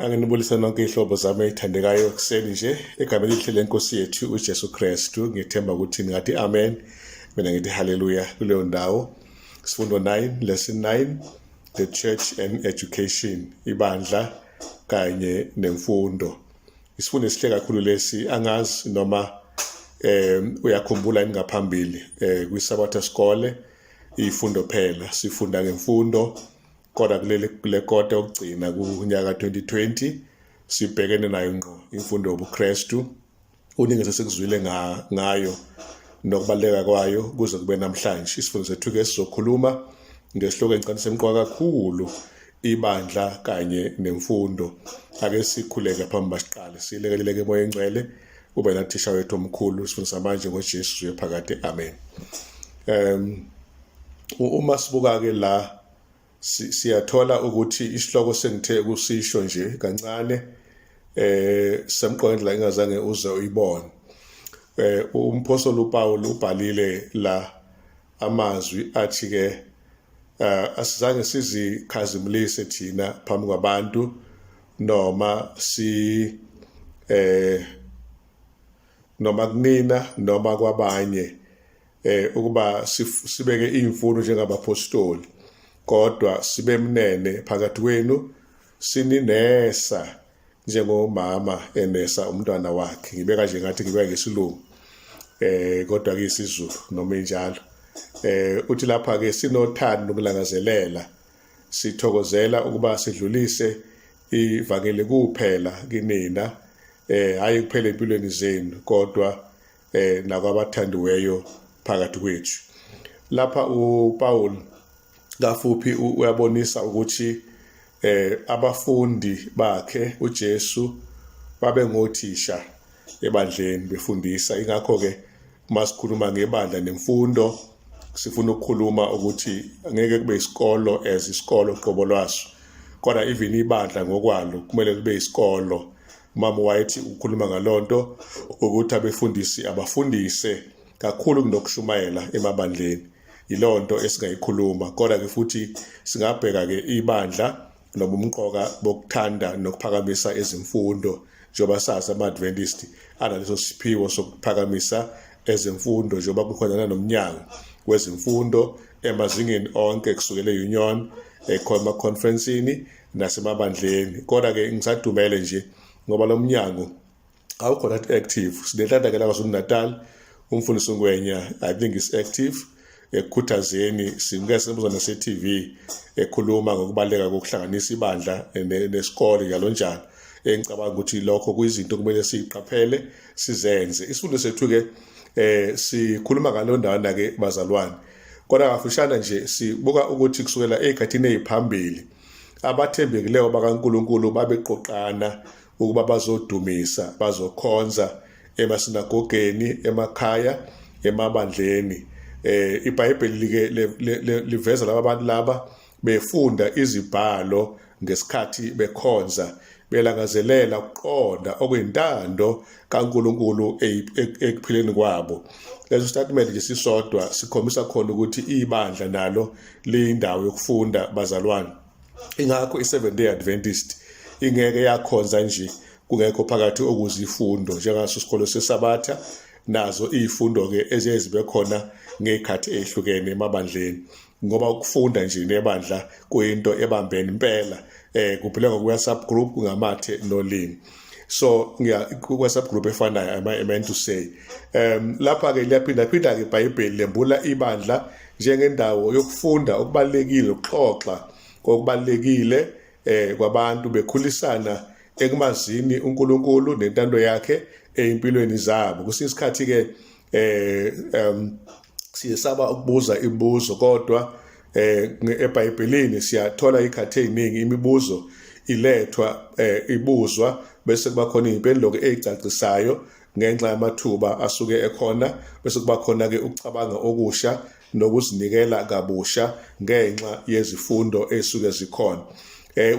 Anginibulisa nonke ihlobo zami ey'thandekayo ekuseni nje egameni elihle lenkosi yethu uJesu Kristu. Ngithemba ukuthi ningathi amen, mina ngithi haleluya kuleyo ndawo. Sifundo 9, lesson 9, the church and education, ibandla kanye nemfundo. Isifundo esihle kakhulu lesi, angazi noma uyakhumbula yini ngaphambili kwiSabatha sikole ifundo phela sifunda ngemfundo. Kodwa kuleli kule kota yokugcina kunyaka 2020 sibhekene nayo ngqo imfundo yobuKristu. Kuningi sesikuzwile ngayo nokubaluleka kwayo kuze kube namhlanje. Isifundo sethu-ke sizokhuluma ngesihloko engicela semqoka kakhulu, ibandla kanye nemfundo. Ake sikhuleke phambi basiqale, silekeleleke emoya engcwele, ube nathisha wethu omkhulu sifundisa manje ngoJesu zuye phakade, amen. Uma sibuka-ke la siyathola ukuthi isihloko sengithe kusisho nje kancane semqoka indlela engazange uze uyibone. Umphostoli uPaul ubhalile la amazwi athi ke asizange sizikhazimulise thina phambi kwabantu noma si noma kunina noma kwabanye ukuba sibeke imfundo njengabapostoli, kodwa sibe mnene phakathi kwenu, sininesa njengomama enesa umntwana wakhe. Ngibeka nje ngathi ngibeka ngesilungu kodwa kuyisiZulu noma injalo. Uthi lapha ke sinothando nokulangazelela, sithokozela ukuba sidlulise ivangeli kuphela kinina, hayi kuphela empilweni zenu kodwa nakwabathandiweyo phakathi kwethu. Lapha uPaul kafuphi uyabonisa ukuthi abafundi bakhe uJesu babengothisha ebandleni befundisa. Ingakho ke uma sikhuluma ngebandla nemfundo sifuna ukukhuluma ukuthi ngeke kube isikolo as isikolo qobo lwaso, kodwa even ibandla ngokwalo kumele kube isikolo. Umama wayethi ukhuluma ngalonto ukuthi abefundisi abafundise kakhulu kunokushumayela emabandleni. Yilonto esingayikhuluma, kodwa ke futhi singabheka ke ibandla noma umqoka bokuthanda nokuphakamisa ezemfundo, njengoba sazi ama-Adventist analeso siphiwo sokuphakamisa ezemfundo, njengoba kukhona nanomnyango wezemfundo emazingeni onke kusukela e-union, ema-conference-ini nasemabandleni. Kodwa-ke ngisadumele nje ngoba lo mnyango awukho that active. Sinenhlanhla ke la KwaZulu-Natal, umfundisi uNgwenya I think is active ekukhuthazeni, simke simbuza nase-TV ekhuluma ngokubaluleka kokuhlanganisa ibandla nesikole njalo njalo. Engicabanga ukuthi lokho kuyizinto kumele siyiqaphele sizenze. Isifundo sethu-ke sikhuluma ngalo ndawana-ke bazalwane, kodwa kafushane nje sibuka ukuthi kusukela ey'khathini ey'phambili abathembekileyo bakaNkulunkulu babeqoqana ukuba bazodumisa, bazokhonza emasinagogeni, emakhaya, emabandleni. IBhayibheli like liveza laba bantu laba befunda izibhalo ngesikhathi bekhonza, belangazelela ukuqonda okuyintando kaNkulunkulu ekuphileni kwabo. Leso statement nje sisodwa sikhombisa khona ukuthi ibandla nalo liyindawo yokufunda bazalwane. Ingakho i-Seventh Day Adventist ingeke yakhonza nje kungekho phakathi okuzifundo, njengaso isikole seSabatha nazo izifundo-ke eziye zibe khona ngey'khathi ey'hlukene emabandleni, ngoba ukufunda nje nebandla kuyinto ebambene impela. Kuphila ngoku-WhatsApp group kungamathe nolimi, so ngiya ku-WhatsApp group efanayo, I meant to say. Lapha-ke liyaphinda-phinda-ke iBhayibheli lembula ibandla njengendawo yokufunda okubalulekile, ukuxoxa okubalulekile kwabantu bekhulisana ekumazini uNkulunkulu nentando yakhe ezimpilweni zabo. Kwesinye isikhathi ke siyesaba ukubuza imibuzo, kodwa eBhayibhelini siyathola ikhathi eziningi imibuzo ilethwa, ibuzwa, bese kuba khona izimpendulo ezicacisayo ngenxa yamathuba asuke ekhona, bese kuba khona ke ukucabanga okusha nokuzinikela kabusha ngenxa yezifundo esuke zikhona.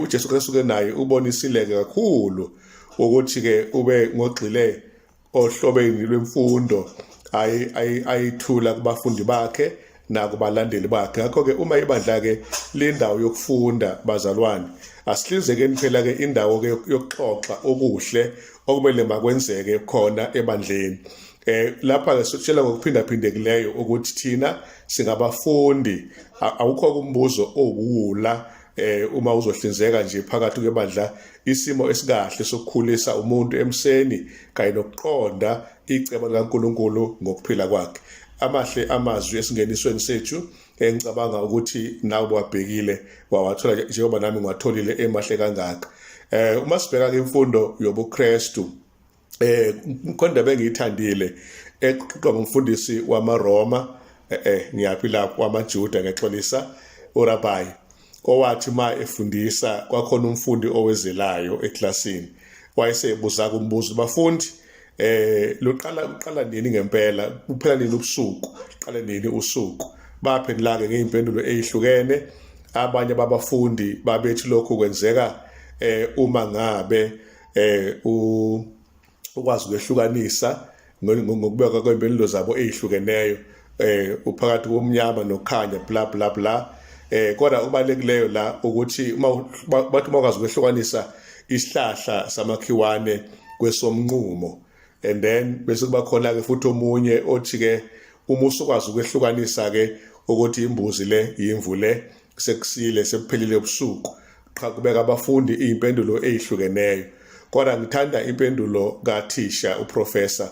UJesu Kristu ke naye ubonisile ke kakhulu ukuthi ke ube ngogxile ohlobeni lwemfundo ayithula kubafundi bakhe nakubalandeli bakhe. Ngakho-ke uma ibandla-ke lindawo yokufunda bazalwane, asihlinzekeni phela-ke indawo-ke yokuxoxa okuhle okumele makwenzeke khona ebandleni. Lapha ke sitshela ngokuphindaphindekileyo ukuthi thina singabafundi, awukho umbuzo owuwula uma uzohlinzeka nje phakathi kwebandla isimo esikahle sokukhulisa umuntu emseni kanye nokuqonda icebo likaNkulunkulu ngokuphila kwakhe. Amahle amazwi esingenisweni sethu engicabanga ukuthi nawe wabhekile wawathola njengoba nami ngiwatholile emahle kangaka. Uma sibheka ke imfundo yobuKristu, khona indaba engiyithandile exoxwa ngumfundisi wamaRoma, ngiyaphi lapho, wamaJuda, ngexolisa, uRabbi, owathi ma efundisa kwakhona umfundi owezelayo eklasini, wayesebuza kumbuzo, bafundi, luqala uqala nini ngempela, kuphela nini ubusuku, qale nini usuku? Baphendula ke ngezimpendulo ezihlukene. Abanye babafundi babethi lokhu kwenzeka uma ngabe ukwazi ukwehlukanisa ngokubeka kwempendulo zabo ezihlukeneyo, uphakathi komnyama nokukhanya, bla bla bla. Kodwa okubalulekileyo la ukuthi uma bathi uma ukwazi ukwehlukanisa isihlahla samakhiwane kwesomnqumo, and then bese kuba khona ke futhi omunye othi ke uma usukwazi ukwehlukanisa ke ukuthi imbuzi le imvu le, sekusile, sekuphelile ubusuku. Qha kubeka abafundi izimpendulo ezihlukeneyo, kodwa ngithanda impendulo kathisha uprofessor.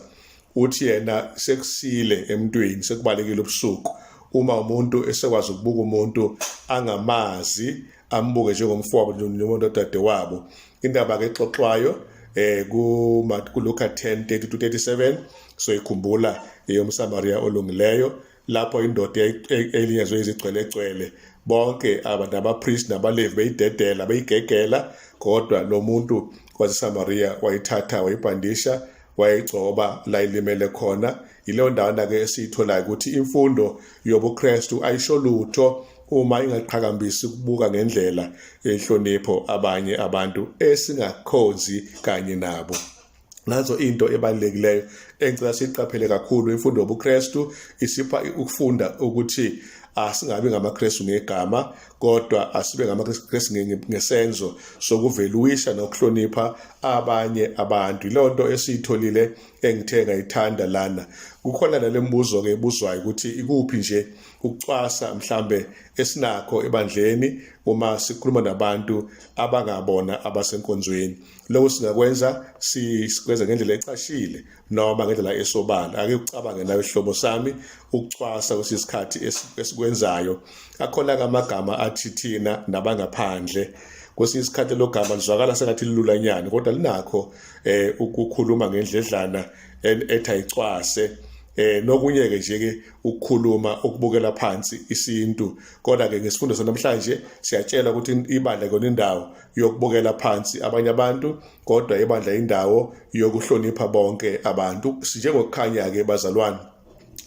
Uthi yena sekusile emntwini, sekubalekile ubusuku uma umuntu esekwazi ukubuka umuntu angamazi, ambuke njengomfowabo noma udadewabo. Indaba ke exoxwayo ku Luka 10:30 to 37, so ikhumbula eyomSamaria olungileyo, lapho indoda elinyazwe izigcwelegcwele, bonke abantu, abapriest nabaLevi, beyidedela, beyigegela, kodwa lo muntu waseSamaria wayithatha, wayibhandisha, wayigcoba la ilimele khona. Yileyo ndawana ke esiyitholayo ukuthi imfundo yobuKristu ayisho lutho uma ingaqhakambisi ukubuka ngendlela yenhlonipho abanye abantu esingakhonzi kanye nabo. Nazo into ebalulekileyo engicela siyiqaphele kakhulu: imfundo yobuKristu isipha ukufunda ukuthi asingabi ngamaKristu ngegama, kodwa asibe ngamaKristu ngesenzo sokuveluwisha nokuhlonipha abanye abantu. Yileyo nto esiyitholile engithe ngayithanda lana. Kukhona nale mbuzo ke ebuzwayo ukuthi ikuphi nje ukucwasa mhlambe esinakho ebandleni uma sikhuluma nabantu abangabona abasenkonzweni. Lokho singakwenza, sikwenza ngendlela ecashile noma ngendlela esobala. Ake ucabange nawe, sihlobo sami, ukucwasa kwesinye isikhathi esikwenzayo. Akhona amagama athi thina nabangaphandle. Kwesinye isikhathi lo gama lizwakala sengathi lilulanyana, kodwa linakho ukukhuluma ngendledlana ethi ayicwase. Nokunye ke nje ke ukukhuluma ukubukela phansi isintu, kodwa ke ngesifundo sanamhlanje siyatshela ukuthi ibandla kona indawo yokubukela phansi abanye abantu, kodwa ibandla indawo yokuhlonipha bonke abantu. Njengokukhanya ke bazalwane,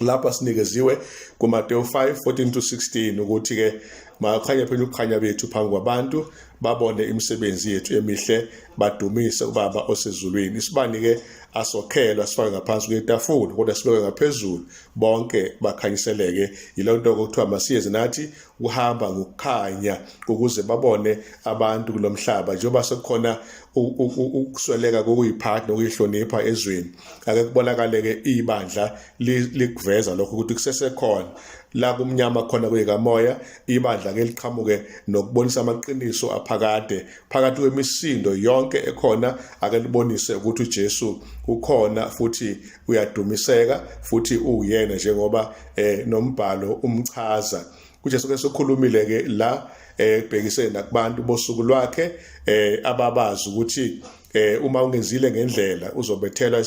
lapha sinikeziwe kuMateyu 5:14 to 16 ukuthi ke makhanye phela ukukhanya bethu phambi kwabantu, babone imisebenzi yethu emihle, badumise uBaba osezulwini. Isibani ke asokhelwa sifake ngaphansi kwetafula, kodwa sibeke ngaphezulu, bonke bakhanyiseleke. Yileyo nto okuthiwa masiyeze nathi kuhamba ngokukhanya ukuze babone abantu kulomhlaba. Njengoba sekukhona ukusweleka kokuyiphatha nokuyihlonipha ezweni, ake kubonakale ke ibandla likuveza lokho ukuthi kusesekhona la kumnyama khona kuyikamoya. Ibandla ke liqhamuke nokubonisa amaqiniso aphakade phakathi kwemisindo yonke ekhona. Ake libonise ukuthi uJesu ukhona futhi uyadumiseka futhi uwuyena njengoba nombhalo umchaza. UJesu ke sokhulumile ke la ebhekise nakubantu bosuku lwakhe ababazi ukuthi uma ungenzile ngendlela uzobethelwa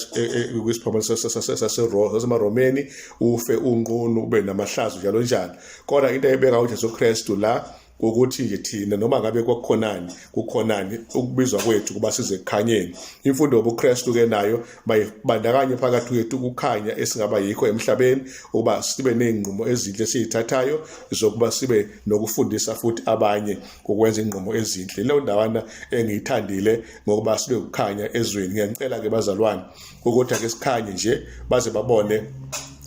kwisiphambano saseMaromeni, ufe unqunu, ube namahlazo, njalo njalo. Kodwa into ayibeka uJesu Kristu la ukuthi nje thina noma ngabe kwakukhonani kukhonani, ukubizwa kwethu kuba size ekukhanyeni. Imfundo yobuKristu ke nayo bayibandakanye phakathi kwethu ukukhanya esingaba yikho emhlabeni, ukuba sibe nezinqumo ezinhle esizithathayo zokuba sibe nokufundisa futhi abanye ukwenza inqumo ezinhle. Leyo ndawana engiyithandile ngokuba sibe ukukhanya ezweni. Ngiyacela ke bazalwane ukuthi ake sikhanye nje baze babone.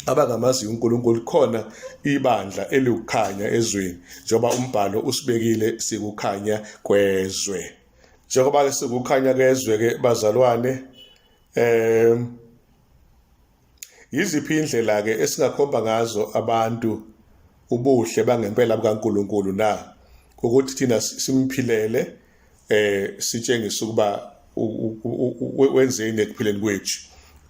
Abangamaziyo uNkulunkulu khona ibandla eliwukukhanya ezweni, njengoba umbhalo usibekile sikukhanya kwezwe. Njengoba ke sikukhanya kwezwe ke bazalwane, yiziphi indlela ke esingakhomba ngazo abantu ubuhle bangempela bukaNkulunkulu na? Ukuthi thina simphilele, sitshengise ukuba wenzeni ekuphileni kwethu,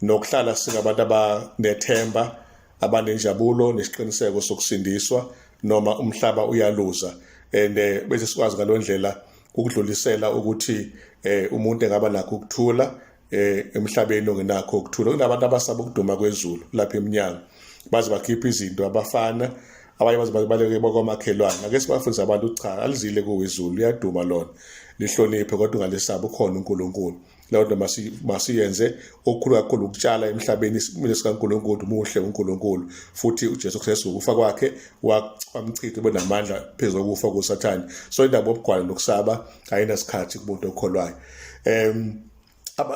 nokuhlala singabantu abanethemba, abanenjabulo nesiqiniseko sokusindiswa noma umhlaba uyaluza, and bese sikwazi ngalondlela ukudlulisela ukuthi umuntu engaba nakho ukuthula emhlabeni ongenakho ukuthula. Kunabantu abasaba ukuduma kwezulu lapha eminyango, baze bakhipha izinto abafana, abanye baze babaleke bakwamakhelwane. Ake sibafundise abantu, cha, alizile kuwe izulu, liyaduma lona, lihloniphe, kodwa ungalisabi, ukhona uNkulunkulu. Leyo nto masiyenze okukhulu kakhulu ukutshala emhlabeni isimilo sikaNkulunkulu. Muhle uNkulunkulu, futhi uJesu Kristu ukufa kwakhe wamchitha ube namandla phezu kokufa kuSathane. So indaba yobugwala nokusaba ayinasikhathi kumuntu okholwayo.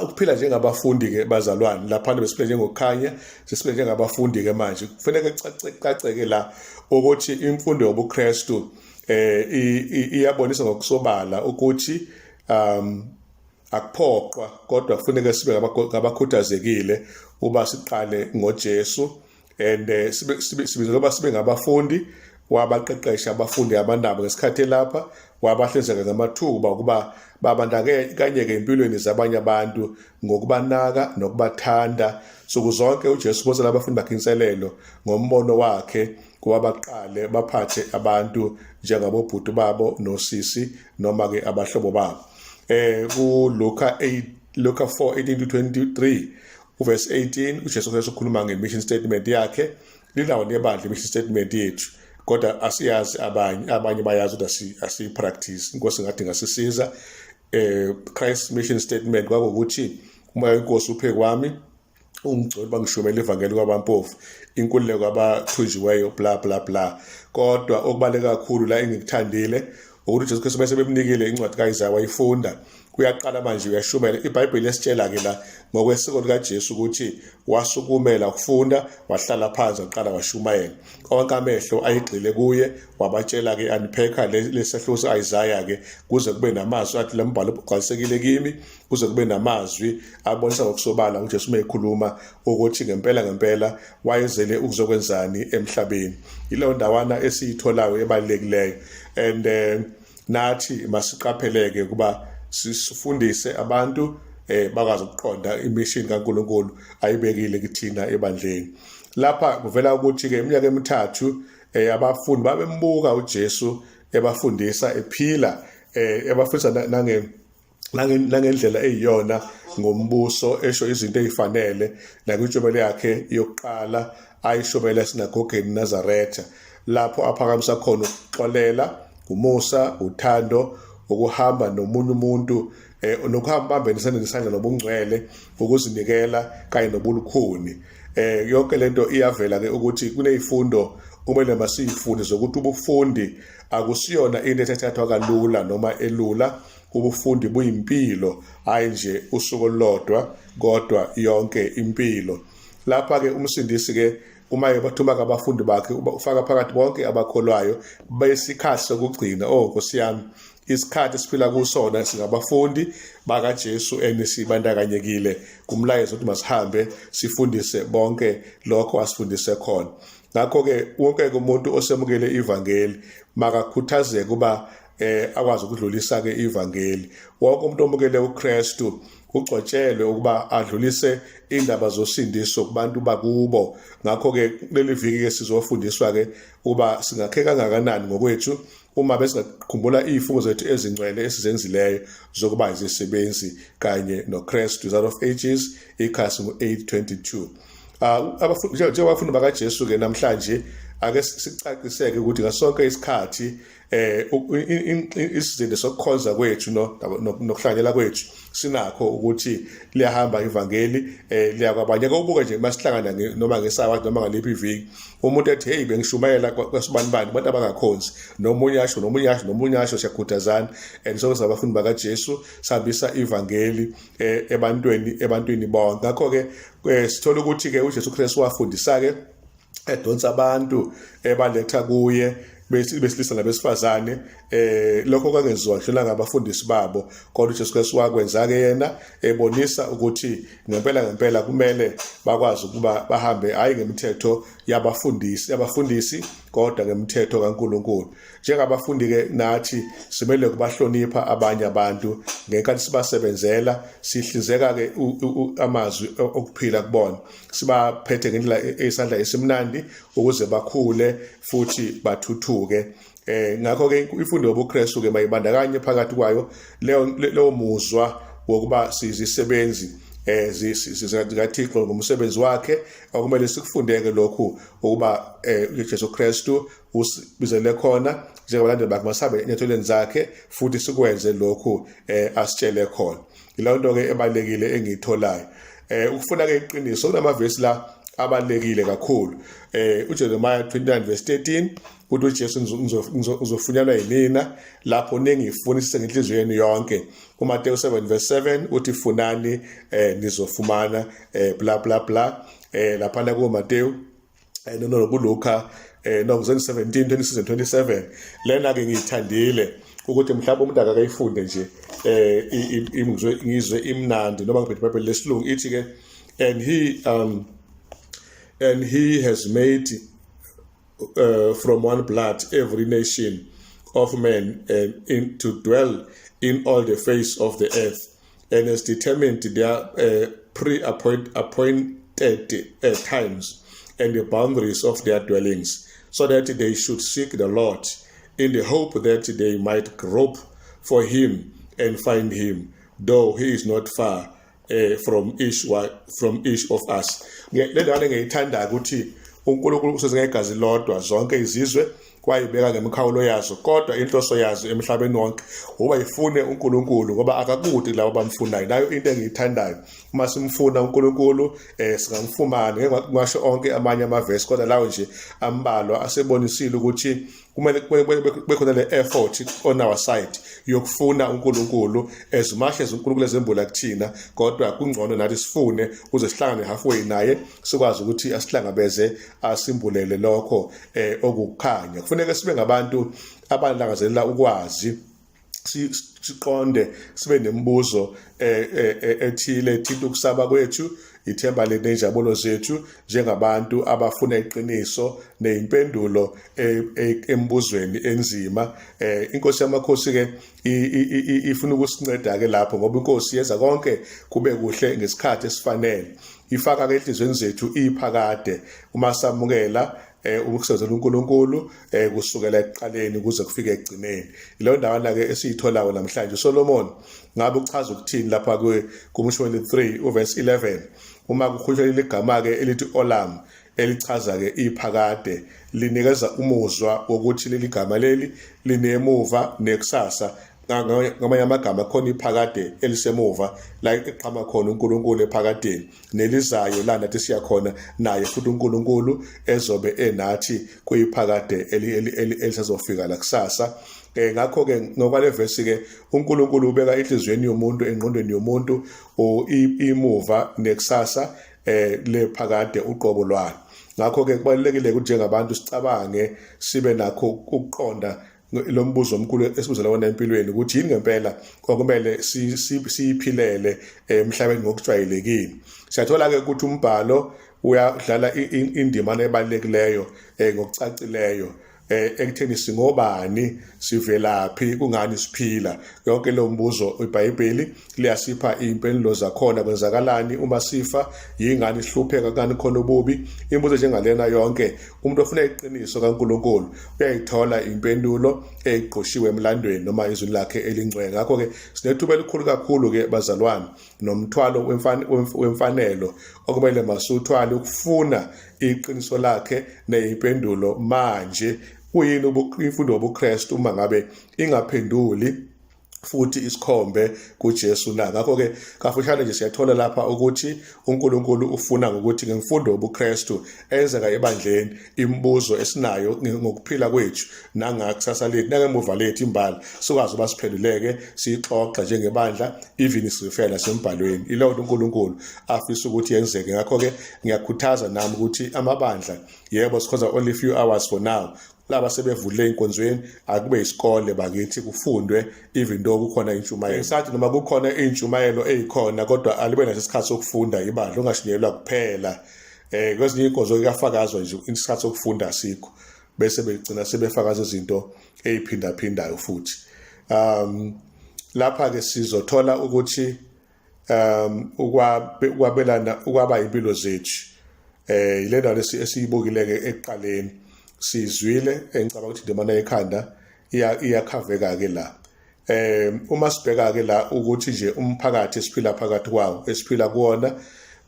Ukuphila njengabafundi ke bazalwane, laphana besiphila njengokukhanya, sesiphila njengabafundi ke manje. Kufanele kucaceke la ukuthi imfundo yobuKristu iyabonisa ngokusobala ukuthi akuphoqwa, kodwa kufuneka sibe ngabakhuthazekile uba siqale ngoJesu and sibe sibe sibe ngabafundi. Wabaqeqesha abafundi abanabo ngesikhathi elapha, wabahlinzeka ngamathuba ukuba babandakanyeke empilweni zabanye abantu ngokubanaka nokubathanda. Nsuku zonke uJesu uphosela abafundi bakhe inselelo ngombono wakhe kuba baqale baphathe abantu njengabobhuti babo nosisi noma-ke abahlobo babo. KuLuka 8, Luka 4 18 to 23, uverse 18, uJesu Kristu ukhuluma nge-mission statement yakhe. Linawo nebandla i-mission statement yethu, kodwa asiyazi. Abanye bayazi, kodwa asiyi-practice. Inkosi ngathi ngasisiza. Christ mission statement kwakuwukuthi umoya wenkosi uphe kwami, ungigcola bangishumela ivangeli kwabampofu, inkululeko abathunjiweyo, bla bla bla. Kodwa okubaluleke kakhulu la engikuthandile ukuthi uJesu Kristu bese bemnikile incwadi kaIsaya, wayifunda, uyaqala manje uyashumela. IBhayibheli esitshela-ke la ngokwesiko likaJesu ukuthi wasukumela ukufunda, wahlala phansi, waqala washumayela. Onke amehlo ayigxile kuye, wabatshela-ke, unpack-a lesehluko se-Isaya-ke kuze kube namazwi athi, "Le mbhalo ugcwalisekile kimi," kuze kube namazwi abonisa ngokusobala uJesu uma ekhuluma ukuthi ngempela ngempela wayezele ukuzokwenzani emhlabeni. Yileyo ndawana esiyitholayo ebalulekileyo, and nathi masiqapheleke ukuba sifundise abantu bakwazi ukuqonda imission kaNkulunkulu ayibekile kithina ebandleni. Lapha kuvela ukuthi ke iminyaka emithathu abafundi babembuka uJesu ebafundisa, ephila, ebafundisa nangendlela eyiyona ngombuso, esho izinto ezifanele nakwintshomelo yakhe yokuqala ayishomela esinagogeni Nazaretha, lapho aphakamisa khona ukuxolela, umusa, uthando, ukuhamba nomunye umuntu, nokuhamba bambene isandla, nobungcwele, ukuzinikela kanye nobulukhuni. Yonke lento iyavela ke ukuthi kunezifundo kumele masiyifunde zokuthi ubufundi akusiyona into ethathwa kalula noma elula. Ubufundi buyimpilo, hayi nje usuku olulodwa, kodwa yonke impilo. Lapha ke umsindisi ke uma ebathuma abafundi bakhe, ufaka phakathi bonke abakholwayo besikhathi sokugcina. Oh Nkosi yami, isikhathi esiphila kusona singabafundi bakaJesu enisibandakanyekile kumlayezo ukuthi masihambe sifundise bonke lokho asifundise khona. Ngakho-ke wonke umuntu osemukele ivangeli makakhuthazeke ukuba akwazi ukudlulisa ke ivangeli. Wonke umuntu omukele uKristu ugcotshelwe ukuba adlulise indaba zosindiso kubantu bakubo. Ngakho-ke kuleli viki-ke sizofundiswa ke ukuba singakhe kangakanani ngokwethu uma besingakhumbula izifungo zethu ezingcwele esizenzileyo zokuba izisebenzi kanye noKristu. Desire of Ages, ikhasi ngu-822. Njengabafundi bakaJesu ke namhlanje, ake sicaciseke ukuthi ngasonke isikhathi isizinto sokukhonza kwethu no nokuhlanganyela kwethu sinakho ukuthi liyahamba ivangeli, liya kwabanye. Kubuke nje masihlangana noma ngesabatha noma ngaliphi iviki, umuntu ethi, "Hey, bengishumayela kwasibani bani," abantu abangakhonzi, nomunye asho, nomunye asho, nomunye asho, siyakhuthazana and sonke singabafundi bakaJesu, sihambisa ivangeli ebantwini bonke. Ngakho ke sithola ukuthi ke uJesu Kristu wafundisa ke Edonsa abantu ebaletha kuye, besilisa nabesifazane. Lokho kwangenziwa ngisho ngabafundisi babo, kodwa uJesu Kristu wakwenza ke yena, ebonisa ukuthi ngempela ngempela kumele bakwazi ukuba bahambe, hayi ngemithetho yabafundisi kodwa ngemithetho kaNkuluNkulu. Njengabafundi ke nathi simele kubahlonipha abanye abantu ngenkathi sibasebenzela, sihlinzeka ke amazwi okuphila kubona, sibaphethe ngendlela eyisandla esimnandi ukuze bakhule futhi bathuthuke. Ngakho ke imfundo yobuKristu ke mayibandakanye phakathi kwayo leyo muzwa wokuba sizisebenzi zikaThixo ngomsebenzi wakhe. Okumele sikufundeke lokhu ukuba uJesu Kristu usibizele khona njengabalandeli bakhe, masabe enyathelweni zakhe futhi sikwenze lokhu asitshele khona. Yileyo nto ke ebalekile engiyitholayo. Ukufuna ke iqiniso, kunamavesi la abalekile kakhulu. UJeremiah 29 verse 13 uthi uJesu, "Ngizofunyanwa yinina lapho ningifunisise ngenhliziyo yenu yonke." UMateyu 7 verse 7 uthi, "Funani, nizofumana," bla bla bla. Laphana kuMateyu, no kuLuka, no 17 26 and 27. Lena ke ngiyithandile ukuthi mhlawumbe umuntu akakayifunde nje, imizwe ngizwe imnandi noma ngiphethe iBhayibheli lesilungu. Ithi ke, And he has made from one blood every nation of men and to dwell in all the face of the earth, and has determined their pre-appointed times and the boundaries of their dwellings, so that they should seek the Lord in the hope that they might grope for him and find him, though he is not far from each of us." Le ndawana engiyithanda ukuthi uNkulunkulu useze ngegazi lodwa zonke izizwe, kwayibeka ngemikhawulo yazo, kodwa inhloso yazo emhlabeni wonke uba ifune uNkulunkulu, ngoba akakude labo abamfunayo. Nayo into engiyithandayo, uma simfuna uNkulunkulu singamfumana. Ngeke ngasho onke amanye amavesi, kodwa lawo nje ambalwa asebonisile ukuthi kumele kube khona le effort on our side yokufuna uNkulunkulu. As much as uNkulunkulu ezembula kuthina, kodwa kungcono nathi sifune ukuze sihlangane halfway naye, sikwazi ukuthi asihlangabeze, asimbulele lokho okukhanya. Kufuneka sibe ngabantu abalangazelela ukwazi, siqonde, sibe nemibuzo ethile ethinta ukusaba kwethu, ithemba lethu nenjabulo zethu, njengabantu abafuna iqiniso nezimpendulo embuzweni enzima. Inkosi yamakhosi ke ifuna ukusinceda ke lapho, ngoba inkosi yenza konke kube kuhle ngesikhathi esifanele. Ifaka ke enhliziyweni zethu iphakade uma samukela ukusebenzela uNkulunkulu kusukela ekuqaleni kuze kufike ekugcineni. Leyo ndawana ke esiyitholayo namhlanje, Solomon ngabe uchaza ukuthini lapha kuMsho 23 uverse 11, uma kukhulunywa ligama ke elithi Olam, elichaza ke iphakade, linikeza umuzwa wokuthi leli gama leli linemuva nekusasa. Ngamanye amagama, khona iphakade elisemuva la eqhama khona uNkulunkulu ephakadeni, nelizayo la nathi siya khona naye futhi uNkulunkulu ezobe enathi kuyiphakade elisazofika la kusasa. Ngakho ke ngokwale verse ke, uNkulunkulu ubeka inhliziyweni yomuntu, engqondweni yomuntu, imuva nekusasa lephakade uqobo lwalo. Ngakho ke kubalulekile ukuthi njengabantu sicabange, sibe nakho ukuqonda lo mbuzo omkhulu esibuzela wona empilweni, ukuthi yini ngempela okumele siyiphilele emhlabeni ngokujwayelekile. Siyathola ke ukuthi umbhalo uyadlala indima ebalulekileyo ngokucacileyo ekutheni singobani, sivelaphi, kungani siphila. Yonke lo mbuzo iBhayibheli liyasipha impendulo zakhona. Kwenzakalani uma sifa? Yingani sihlupheka? Kani khona ububi? Imibuzo njengalena yonke, umuntu ofuna iqiniso kaNkuluNkulu uyayithola impendulo eqoshiwe emlandweni noma izwi lakhe elingcwele. Ngakho ke sinethuba elikhulu kakhulu ke bazalwane, nomthwalo wemfanelo okumele masuthwale ukufuna iqiniso lakhe nezimpendulo. Manje kuyini imfundo yobuKristu uma ngabe ingaphenduli? Futhi isikhombe kuJesu na? Ngakho-ke kafushane nje siyathola lapha ukuthi uNkulunkulu ufuna ngokuthi ngemfundo yobuKristu eyenzeka ebandleni, imibuzo esinayo ngokuphila kwethu nangakusasa lethu nangemuva lethu imbala, sikwazi uba siphenduleke, siyixoxe njengebandla, even sifela nasembhalweni. Ileyo nto uNkulunkulu afisa ukuthi yenzeke. Ngakho-ke ngiyakhuthaza nami ukuthi amabandla, yebo, sikhonza only few hours for now, laba sebevulile ey'nkonzweni, akube isikole bakithi, kufundwe even though kukhona intshumayelo. Ngisathi noma kukhona iy'ntshumayelo ey'khona, kodwa alibe naso isikhathi sokufunda ibandla, ungashunyelwa kuphela. Kwezinye iy'nkonzo kuyafakazwa nje, isikhathi sokufunda asikho, bese begcina sebefakaza izinto ey'phindaphindayo futhi. Lapha-ke sizothola ukuthi ukwabelana ukwaba impilo zethu, ile ndawo esiyibukile ke ekuqaleni, sizwile, engicabanga ukuthi ndimana ekhanda iyakhaveka ke la. Uma sibheka ke la ukuthi nje umphakathi esiphila phakathi kwawo, esiphila kuwona,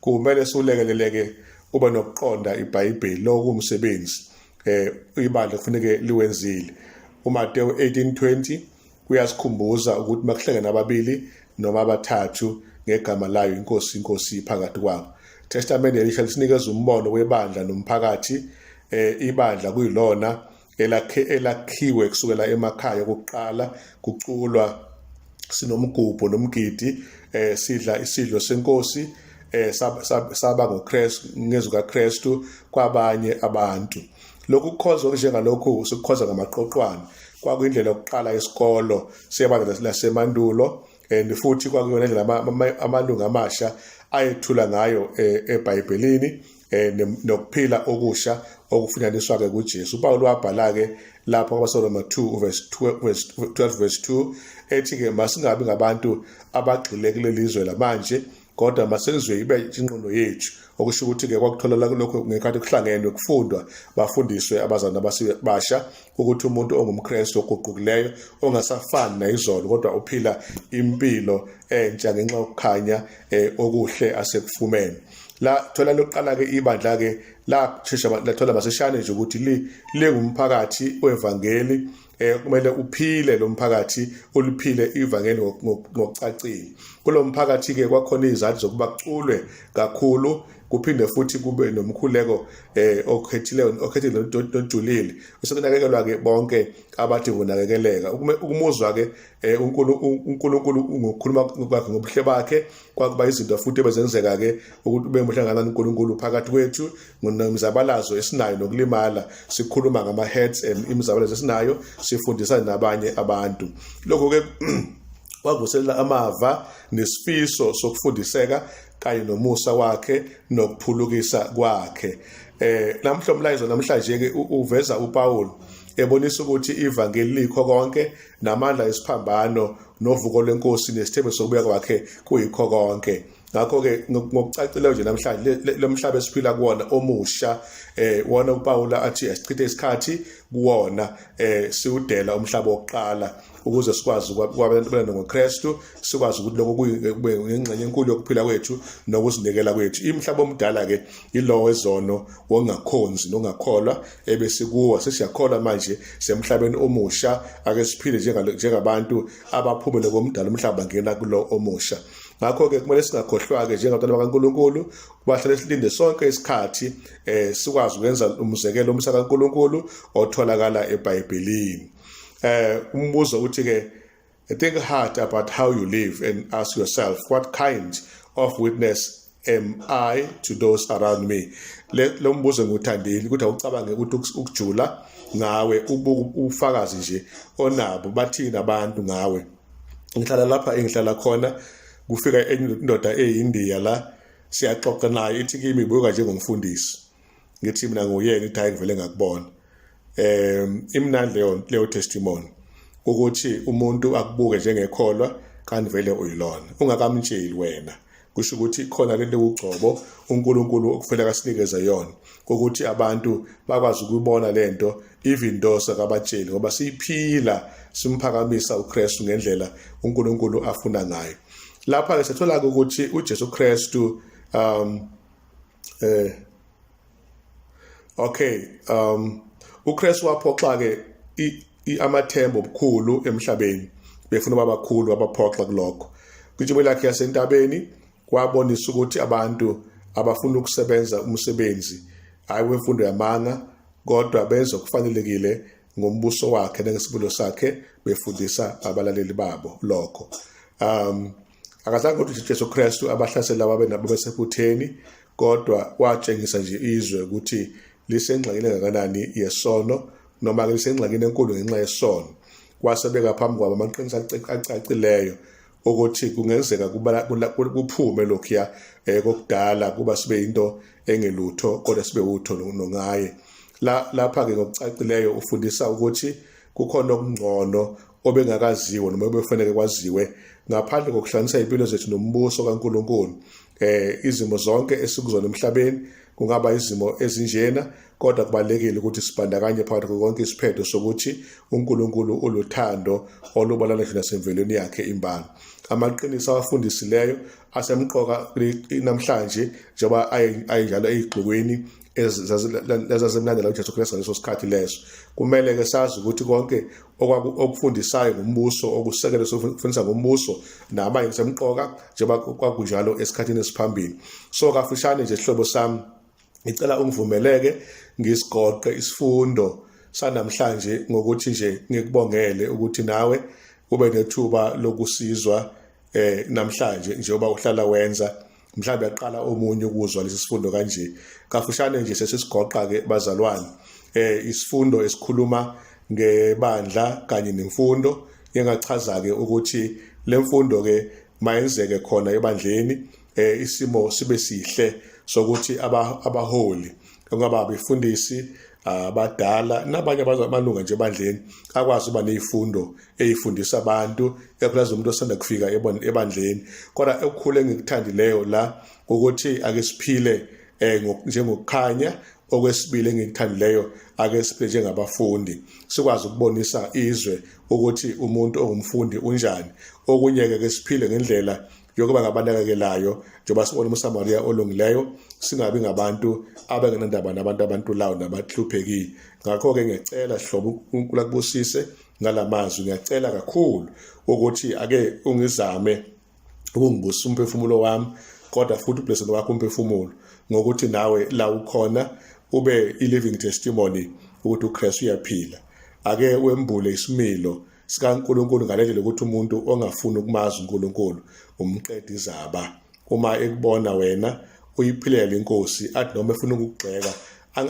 kumele siwulekeleleke ube nokuqonda iBhayibheli. Lokhu umsebenzi ibandla kufuneke liwenzile. UMateyu 18:20 uyasikhumbuza ukuthi makuhlangene ababili noma abathathu ngegama layo inkosi, inkosi phakathi kwabo. Testament Elisha lisinikeza umbono webandla nomphakathi. Ibandla kuyilona elakhe elakhiwe kusukela emakhaya kokuqala, kuculwa, sinomgubho nomgidi, sidla isidlo senkosi, saba ngoKristu, ngezwi kaKristu kwabanye abantu. Lokhu kukhonza okunjengalokhu sikukhonza ngamaqoqwana kwakuyindlela yokuqala isikolo sebandla lasemandulo, and futhi kwakuyona indlela amalungu amasha ayethula ngayo eBhayibhelini nokuphila okusha okufunyaniswa-ke kuJesu. UPawulu wabhala-ke lapho kwabaseRoma 2 verse 12 verse 2 ethi-ke masingabi ngabantu abagxile kuleli zwe lamanje, kodwa masenziwe ibe ingqondo yethu, okusho ukuthi-ke kwakuthola lokho ngekhathi kuhlangenwe kufundwa, bafundiswe abazalwane abasebasha ukuthi umuntu ongumKristu oguqukileyo ongasafani nayizolo, kodwa uphila impilo entsha ngenxa yokukhanya okuhle asekufumene. La thola lokuqala ke ibandla ke la shesha lathola masishane nje ukuthi lingumphakathi wevangeli, kumele uphile lo mphakathi, uliphile ivangeli ngokucacile. Kulo mphakathi ke kwakhona izathu zokuba kuculwe kakhulu, kuphinde futhi kube nomkhuleko okhethile okhethile nojulile, usekunakekelwa ke bonke abathi kunakekeleka. Ukumuzwa ke uNkulunkulu ngokukhuluma kwakhe ngobuhle bakhe kwakuba izinto futhi ebezenzeka ke ukuthi ube muhle kangakanani uNkulunkulu phakathi kwethu nomzabalazo esinayo nokulimala, sikhuluma ngama heads and imizabalazo esinayo, sifundisa nabanye abantu. Lokho ke kwavuselela amava nesifiso sokufundiseka kanye nomusa wakhe nokuphulukisa kwakhe. Namhla umlayezo namhlanje ke uveza uPaul ebonisa ukuthi ivangeli likho konke, namandla esiphambano novuko lwenkosi nesithembiso sokubuya kwakhe kuyikho konke. Ngakho-ke ngokucacileyo nje namhlanje lo mhlaba esiphila kuwona omusha, wona uPawula athi asichithe isikhathi kuwona, siwudela umhlaba wokuqala ukuze sikwazi ukwabelana ngoKristu, sikwazi ukuthi lokho kube ingxenye enkulu yokuphila kwethu nokuzinikela kwethu. Imhlaba omdala ke yilowo wezono, wongakhonzi nongakholwa ebesikuwo. Sesiyakholwa manje, semhlabeni omusha. Ake siphile njengabantu abaphumele komdala umhlaba bangena kulo omusha. Ngakho-ke kumele singakhohlwa-ke njengabantwana bakaNkulunkulu, bahlale silinde sonke isikhathi, sikwazi ukwenza umzekelo omsa kaNkulunkulu otholakala eBhayibhelini. Umbuzo uthi ke, think hard about how you live and ask yourself, what kind of witness am I to those around me? Lo mbuzo ngiwuthandile ukuthi awucabange ukuthi ukujula ngawe, ubuke ufakazi nje onabo, bathini abantu ngawe. Ngihlala lapha engihlala khona, kufika enye indoda eyiNdiya la, siyaxoxa nayo, ithi kimi ibuka njengomfundisi. Ngithi mina nguyena, ithi hayi, ngivele ngakubona. Imnandi leyo testimony ukuthi umuntu akubuke njengekholwa kanti vele uyilona ungakamtsheli wena. Kusho ukuthi khona lento ugcobo uNkulunkulu okufanele asinikeze yona ukuthi abantu bakwazi ukubona lento even though sakabatsheli, ngoba siyiphila, simphakamisa uKristu ngendlela uNkulunkulu afuna ngayo. Lapha ke sithola ukuthi uJesu Kristu okay uKristu waphoxa ke amathemba obukhulu emhlabeni. Befuna babakhulu abaphoxa kulokho. Kwintshumayelo yakhe yasentabeni wabonisa ukuthi abantu abafuna ukusebenza umsebenzi hayi wemfundo yamanga kodwa benza okufanelekile ngombuso wakhe nangesibulo sakhe befundisa abalaleli babo lokho. Akazange ukuthi uJesu Kristu abahlasele laba benabo besekutheni kodwa watshengisa nje izwe ukuthi lisengxakini engakanani yesono noma ke lisengxakini enkulu ngenxa yesono. Wasebeka phambi kwabo amaqiniso acacileyo ukuthi kungenzeka kuphume lokhuya kokudala kuba sibe into engelutho kodwa sibe utho nongaye. Lapha ke ngokucacileyo ufundisa ukuthi kukhona okungcono obengakaziwe noma obefanele kwaziwe ngaphandle kokuhlanganisa impilo zethu nombuso kaNkuluNkulu. Izimo zonke esikuzona emhlabeni kungaba izimo ezinjena, kodwa kubalekile ukuthi sibandakanye phakathi konke isiphetho sokuthi uNkulunkulu uluthando olubalala ngisho nasemvelweni yakhe imbala. Amaqiniso awafundisileyo asemqoka namhlanje njengoba ayenjalo eyigxukwini ezazimlandela uJesu Kristu ngaleso sikhathi leso. Kumele ke sazi ukuthi konke okufundisayo ngombuso, okusekele sokufundisa ngombuso namanye kusemqoka njengoba kwakunjalo esikhathini esiphambili. So kafushane nje sihlobo sami, ngicela ungivumeleke ngisigoqe isifundo sanamhlanje ngokuthi nje ngikubongele ukuthi nawe ube nethuba lokusizwa namhlanje njengoba uhlala wenza. Mhlawumbe yaqala omunye ukuzwa lesi sifundo kanje. Kafushane nje sesisigoqa ke bazalwane, isifundo esikhuluma ngebandla kanye nemfundo, engachaza ke ukuthi lemfundo ke mayenzeke khona ebandleni, isimo sibe sihle sokuthi abaholi kungaba abefundisi abadala nabanye amalunga nje ebandleni akwazi ukuba nezifundo eyifundisa abantu, ikakhulukazi umuntu osanda kufika ebandleni. Kodwa okukhulu engikuthandileyo la ukuthi ake siphile njengokukhanya. Okwesibili engikuthandileyo, ake siphile njengabafundi, sikwazi ukubonisa izwe ukuthi umuntu ongumfundi unjani. Okunye-ke ke siphile ngendlela yokuba ngabanakekelayo, njengoba sibona umSamariya olungileyo, singabi ngabantu abangenandaba nabantu abantulayo nabahluphekile. Ngakho-ke ngiyacela sihlobo, uNkulunkulu akubusise ngalamazwi. Ngiyacela kakhulu ukuthi ake ungizame ukungibusa umphefumulo wami, kodwa futhi ublessing wakho umphefumulo ngokuthi nawe la ukhona ube i-living testimony ukuthi uKristu uyaphila. Ake wembule isimilo sikaNkulunkulu ngalendlela ukuthi umuntu ongafuni ukumazi uNkulunkulu umqeda izaba. Uma ekubona wena uyiphilela inkosi, athi noma efuna ukugxeka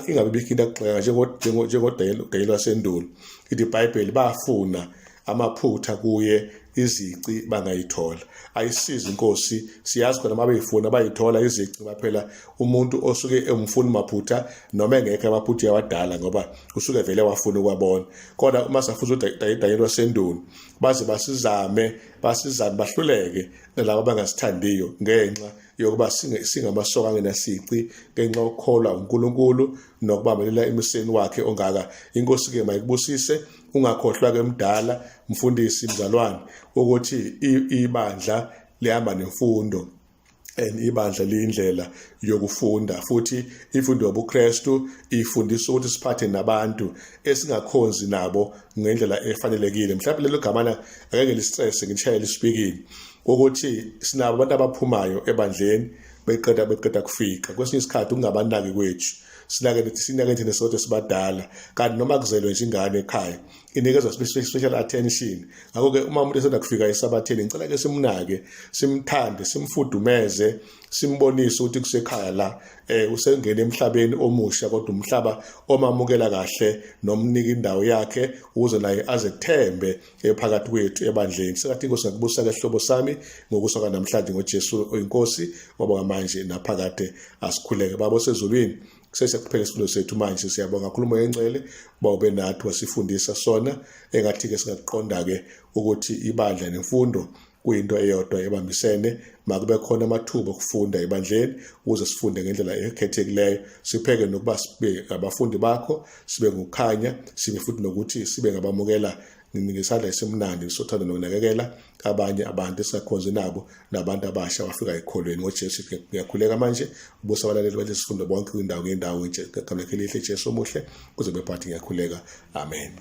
ingabe bikho into akugxeka njengoDaniel wasendulo. Ithi iBhayibheli bafuna amaphutha kuye, izici bangayithola. Ayisizi inkosi, siyazi khona mabeyifuna bayithola izici, baphela umuntu osuke emfuna maphutha noma engekho amaphutha yawadala ngoba usuke vele wafuna ukwabona. Kodwa uma safuna uDaniel wasendulo baze basizame bahluleke nalabo abangasithandiyo ngenxa yokuba singamasoka angenasici ngenxa yokukholwa uNkulunkulu nokubambelela emiseni wakhe ongaka. Inkosi ke mayikubusise. Ungakhohlwa ke mdala, mfundisi, mzalwane, ukuthi ibandla lihamba nemfundo and ibandla liyindlela yokufunda, futhi imfundo yobuKristu ifundisa ukuthi siphathe nabantu esingakhonzi nabo ngendlela efanelekile. Mhlawumbe lelo gamana ake ngilistress ngishayele isipikini ukuthi sinabo abantu abaphumayo ebandleni beqeda kufika. Kwesinye isikhathi ukungabanaki kwethu, sinake thina sodwa sibadala, kanti noma kuzelwe nje ingane ekhaya inikezwa special attention. Ngakho-ke uma umuntu esanda kufika esabatheni, ngicela ke simnake, simthande, simfudumeze, simbonise ukuthi kusekhaya la, usengene emhlabeni omusha, kodwa umhlaba omamukela kahle nomnika indawo yakhe ukuze naye azethembe phakathi kwethu ebandleni. Sengathi inkosi ngakubusa ke hlobo sami ngokusuka namhlanje ngoJesu oyinkosi wabonga manje naphakade. Asikhuleke. Baba osezulwini, sesekuphela isifundo sethu manje, siyabonga kakhulu uMoya oNgcwele uba ube nathi wasifundisa sona, engathi-ke singakuqonda-ke ukuthi ibandla nemfundo kuyinto eyodwa ebambisene. Makube khona amathuba okufunda ebandleni ukuze sifunde ngendlela ekhethekileyo, sipheke nokuba sibe ngabafundi bakho, sibe ngukukhanya, sibe futhi nokuthi sibe ngabamukela ngesandla esimnandi sothando nokunakekela abanye abantu esingakhonzi nabo nabantu abasha abafika ekholweni ngoJesu. Ngiyakhuleka manje ubusa abalaleli balesi sifundo bonke kwindawo ngendawo ngegama lakhe elihle Jesu omuhle, kuze bephathi ngiyakhuleka, amen.